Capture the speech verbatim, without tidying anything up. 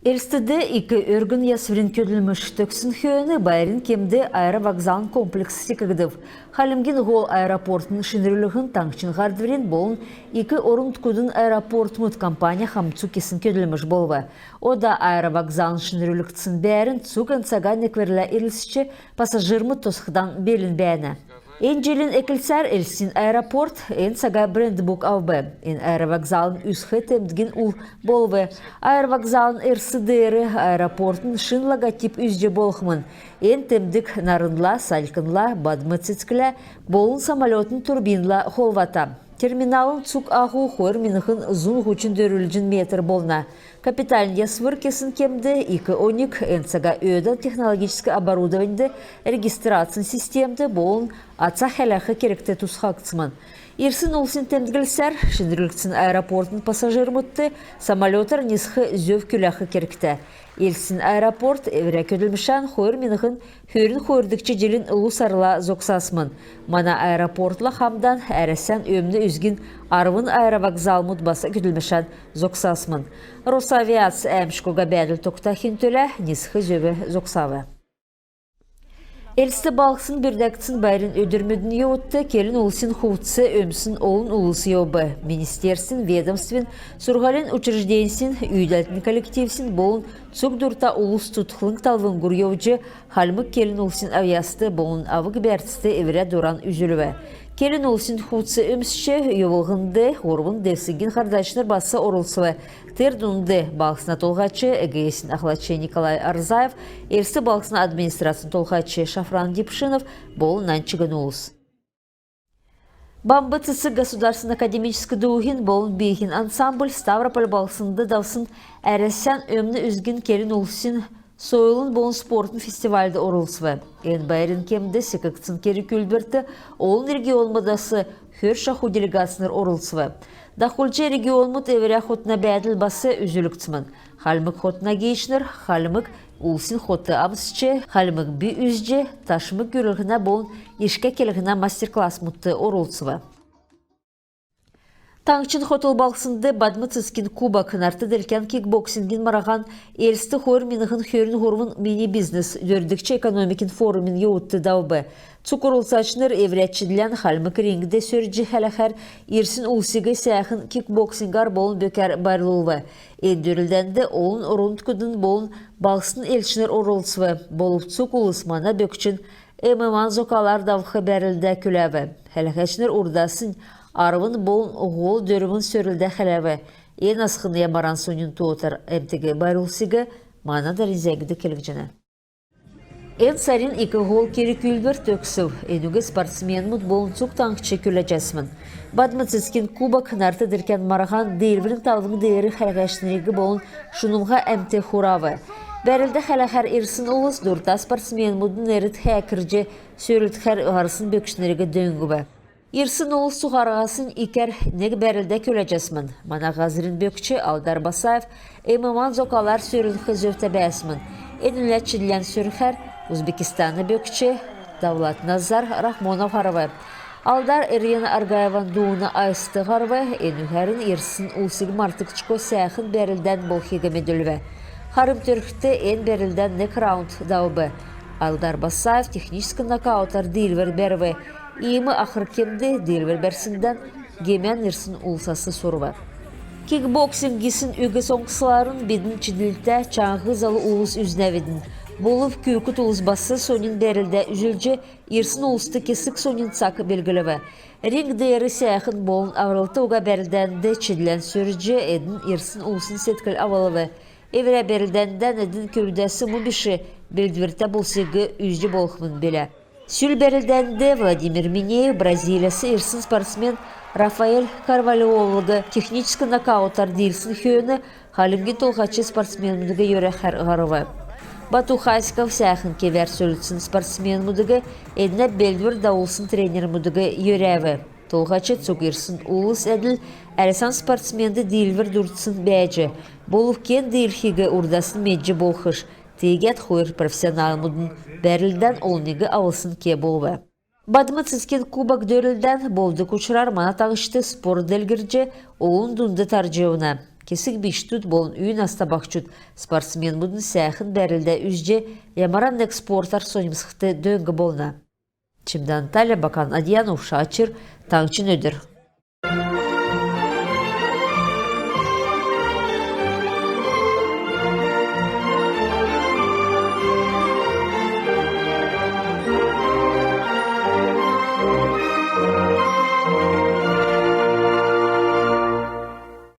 Элстд ик өргн ясврин көдлмш төгссн хөөн байрин кемд аэровокзалын комплекс секгдв. Хальмгин һол аэропортын шинрүллһн таңһчин һардврин болн ик орн-нутгудын аэропортмуд компанин хамцу кесн көдлмш болв. Ода аэровокзалын шинрүлгдсн бәәрн цуг эн цага некврлә ирлцҗ, пассажирмуд тосхдан белн бәәнә. Эн җилин эклцәр Элстин аэропорт эн цага брендбук авв. Эн аэровокзалын үзх темдгин ул болв. Аэровокзалын эрс деер аэропортын шин логотип үзҗ болхмн. Эн темдг нарнла, салькнла, бадм цецгла болн самолетын турбинла холвата. Терминалын цуг аһу хойр миңһн зун һучн дөрвлҗн метр болна. Капитальн ясвр кесн кемд ик оньг эн цага өөдән технологическ оборудованьд регистрацин системд болн ацан хәләх кергт тусхагдсмн. Ирсн улсин темдглсәр, шинрүлгдсн аэропортын пассажирмудт самолетар нисх зөв күләх кергтә. Элстин аэропорт эврә көдлмшән хойр миңһн хөрн хойрдгч җилин лу сарла зогсасмн. Мана аэропортла хамдан Әрәсән өмн үзгин арвн аэровокзалмуд бас көдлмшән зогсасмн. Росавиац әәмшг уга бәәдл тогтахин төлә нисх зөв зогсав. Элст балһснд бүрдәгдсн байрин өдрмүдин йовудт келн улсин хувц өмссн олн улс йовв. Министерствин, ведомствин, сурһулин учрежденьсин, үүдәлтин коллективсин болн цуг дурта улс цутхлң талвңгур йовҗ, хальмг келн улсин авъяст болн авг-бәрцд эврә дуран үзүлв. Келн улсин хувц өмсч йовлһнд һурвн девсңгин һардачнр бас орлцв. Тер дунд балһсна толһач, ЭГС-ин ахлач Николай Орзаев, Элст балһсна администрацин толһач Шафран Дипшинов болн нань чигн улс. «Бамб цецг» государственн академическ дууһин болн бииһин ансамбль Ставрополь балһснд давсн Әрәсән өмн үзгин келн улсин сойлын болн спортын фестивальд орлцв. Эн байрин кемд секгдсн керг-үүлдврт олн регионмудас хөр шаху делегацнр орлцв. Дахулҗ регионмуд эврә хотна бәәдл бас үзүлгдсмн. Хальмг хотна гиичнр хальмг улсин хот амсч, хальмг би үзҗ, ташмг гүрүллһнә болн ишкә келһнә мастер-классмудт орлцв. Таңһчин хотл балһснд «Бадм цецгин кубок» нарт делкән кикбоксингин марһан «Элст хойр миңһн хөрн һурвн: мини-бизнес» дөрвдгч экономикин форумин йовудт давв. Цуг орлцачнр эврә чидлән хальмг рингд сөрҗ хәләхәр, ирсн улсиг сәәхн кикбоксингар болн бөкәр байрлулв. Эн дөрлдәнд олн орн-нутгудын болн балһсдын элчнр орлцв. Болв цуг улс мана бөкчн ММА-н зокалар давх бәрлдә күләв. Хәләһәчнр урдаснь арвн болн һол дөрвн сөрлдә хәләв. Эн асхн ямаран соньн тоотар әмтиг байрлулсиг мана дарани зәңгд келгдҗәнә. Эн сарин ик һол керг-үүлдвр төгсв. Энүг спортсменмүд болн цуг таңһч күләҗәсмн. «Бадм цецгин кубок» нарт делкән марһан диилврин талвң деер хәләһәчнриг болн шунмһа әмт хурав. Бәрлдә хәләхәр ирсн улс дурта спортсменмүдин нерд хәәкрҗ, сөрлдхәр һарсн бөкчнриг дөңнв. Ирсн улс цуһараһаснь икәр нег бәрлдә күләҗәсмн. Мана һазрин бөкч Алдар Басаев ММА-н зокалар сөрлдх зөвтә бәәсмн. Энүнә чидлән сөрхәр Узбекистана бөкч Давлатназар Рахмонов һарв. Алдар Ирина Аргаеван дууна айст һарв. Энүгәрн ирсн улсиг мартгдшго сәәхн бәрлдән болхиг медүлв. Харм төрхд эн бәрлдән нег раунд давв. Алдар Басаев техническ нокаутар диилвр бәрв. Иим ахр кемд диилвр бәрсндән гемән ирсн улсас сурв. Кикбоксинг гисн үг соңсларн бидн чидлтә, чаңһ залу улс үзнәвидн. Болв күүкд улс бас соньн бәрлдә үзүлҗ, ирсн улст кесг соньн цаг белглв. Ринг деер сәәхн болн аврлт уга бәрлдәнд чидлән сөрҗ, эдн ирсн улсин седкл авлв. Эврә бәрлдәндән эдн көвүдәс му биш белдвртә болсиг үзҗ болхмн билә. Сүл бәрлдәнд Владимир Минеев Бразилияс ирсн спортсмен Рафаэль Карвальолыг техническ нокаутар диилсн хөөн Хальмгин Толһач спортсменмүдиг йөрәхәр һарв. Бату Хасиков сәәхн кевәр сөрлцсн спортсменмүдиг, эднә белдвр давулсн тренермүдиг йөрәв. Толһач цуг ирсн улс әдл Әрәсән спортсменд диилвр дурдсн бәәҗ, болв кен диилхиг урдаснь медҗ болхш. Тиигәд хойр профессионалмудын бәрлдән олниг авлсн ке болв. Бадм цецгин кубок дөрлдән болдг учрар мана таңһчд спорт делгрҗ, олн дунд тарҗ йовна. Кесг бичкдүд болн үй наста бахчуд спортсменмүдин сәәхн бәрлдә үзҗ, ямаран нег спортар соньмсхд дөң болна. Чимдән Таля, Бакан Адьян, Ушачир, Таңчин өдр.